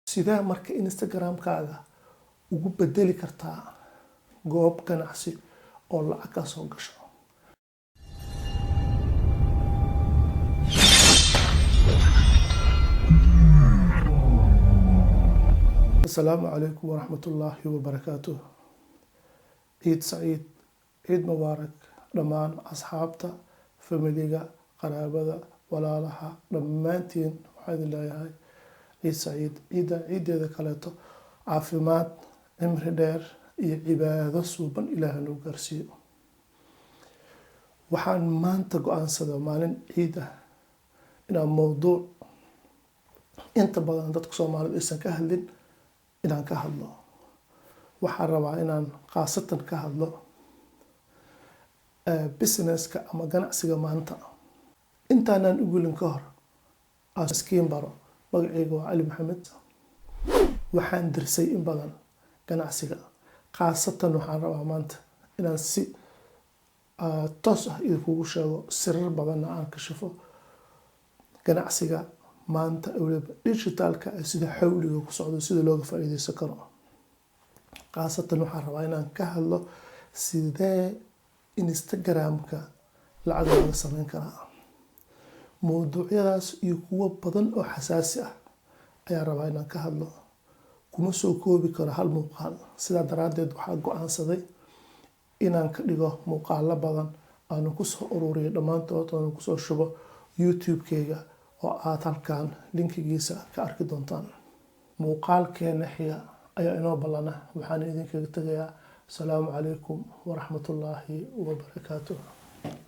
Sidee marka Instagram-kaaga ugu bedeli kartaa goob ganacsi oo lacag ka soo gasho? Asalaamu calaykum waraxmatullaahi wabarakaatuh. Ciid saciid, ciid mubaarak dhammaan asxaabta, familiga, qaraabada, walaalaha, dhammaantiin waxaan idin leeyahay ciid saciid. Ciiddan ciiddeeda kaleeto caafimaad, cimri dheer iyo cibaado suuban Ilaaha noo gaarsiiyo. Waxaan maanta go-aansaday maalin ciid ah inaan mowduuc inta badan dadka Soomaalida aysan ka hadlin inaan ka hadlo. Waxaan rabaa inaan khaasatan ka hadlo businesska ama ganacsiga maanta. Intaanaan u gelin ka hor, aan iskiin baro. Magacayga waa Cali Maxamed. Waxaan dirsay in badan ganacsiga. Khaasatan waxaan rabaa maanta inaan si toos ah idinkugu sheego, sirar badanna aan kashifo ganacsiga maanta, weliba digitalka, sida xawliga ku socdo, sida looga faa'iideysan karo. Khaasatan waxaan rabaa inaan ka hadlo sidee Instagram-ka lacag looga sameyn karaa. Mowduucyadaas iyo kuwo badan oo xasaasi ah ayaan rabaa inaan ka hadlo. Kuma soo koobi karo hal muuqaal, sidaa daraaddeed waxaa go-aansaday inaan ka dhigo muuqaalo badan, aanu kusoo ururiyo dhammaantood, aanu kusoo shubo YouTube-keyga oo aad halkan linkigiisa ka arki doontaan. Muuqaalkeena xiga ayaa inoo ballana. Waxaan idinkaga tegayaa asalaamu calaykum waraxmatullaahi wabarakaatuh.